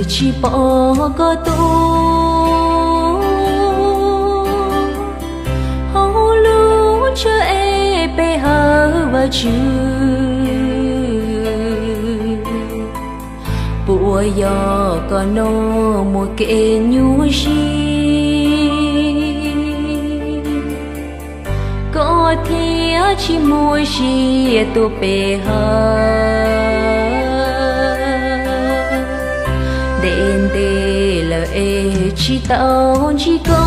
Tsis pom koj tuaj hauv lub ntsej es pe hawm Vajtswv. Puas yog koj no muaj kev nyuaj siab, koj thiaj tsis muaj sia tuaj pe hawm? Ntev ntev lawm es tsis tau ntsib koj,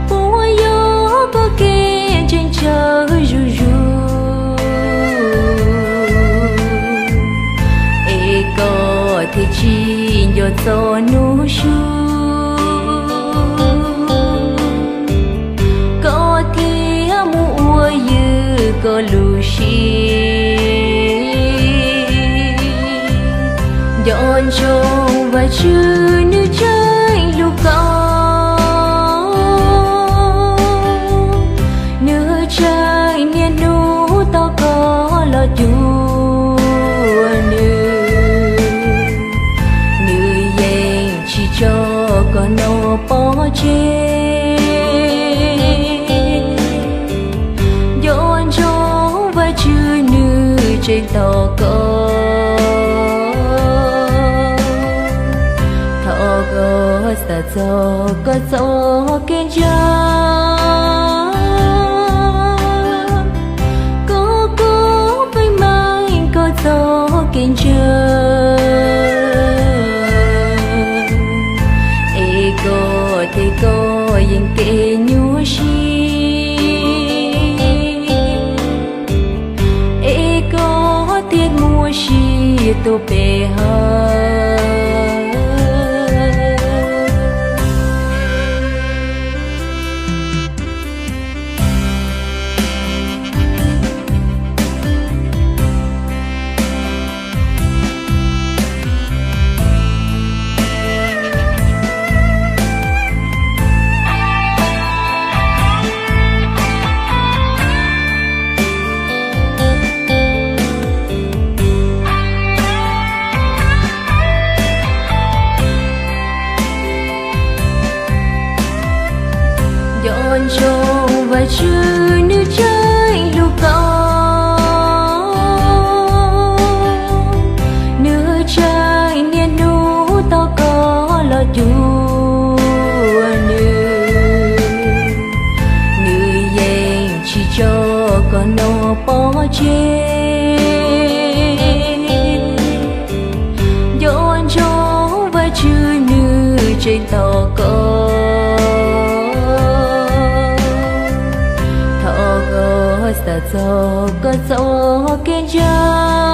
puas yog koj kev ntseeg tsawg zuj zus, es koj thiaj tsis nco txog hnub sub koj thiaj mus ua yws koj lub siab. Nco ntsoov Vajtswv nws tseem hlub koj, nws tseem niaj hnub tos koj los cuag nws. Nws yeej tsis tso koj no pov tseg. Nco ntsoov Vajtswv nws tseem tos koj. Thov koj xav txog koj txoj kev ntseeg, koj koj feem meej koj txoj kev ntseeg, es koj thiab koj yeej kev nyuaj siab, es koj thiaj muaj sia tuaj pe hawm. Nco ntsoov Vajtswv nws tseem hlub koj, nws tseem niaj hnub tos koj los cuag nws. Nws yeej tsis tso koj no pov tseg. Nco ntsoov Vajtswv nws tseem tos koj. Thov koj xav txog koj txoj kev ntseeg,